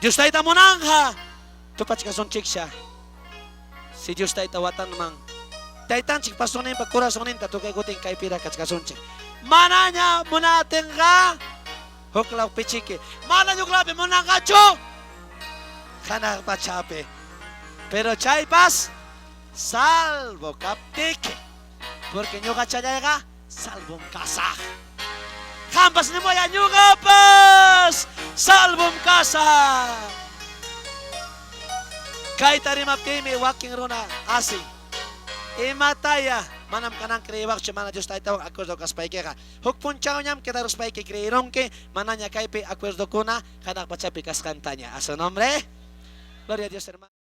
Dios Tayta munanqa tupachkasunchikcha. Si Dios Tayta watanman Taytanchik pastorninpa corazonninta tukaykutin kaypiraq kachkasunchik. Manaña munatinqa huklaw pichiki. Mana huklawpi munanqachu hanaq pachapi. Pero chaypas salvo kaptiki. Porque ñuqachallayqa salvom kasaq. Qampas nimuwaya ñuqapas salvom kasaq. Kayta rimaptiymi wakin runa asin. Imataya manam kanan creewaqchu mana Dios Taytawan acuerdo kaspaykiqa. Huk punchawñam quedaruspayki creerunki manaña kaypi acuerdokuna hanaq pachapi kasqantaña. A su nombre. Gloria a Dios, hermano.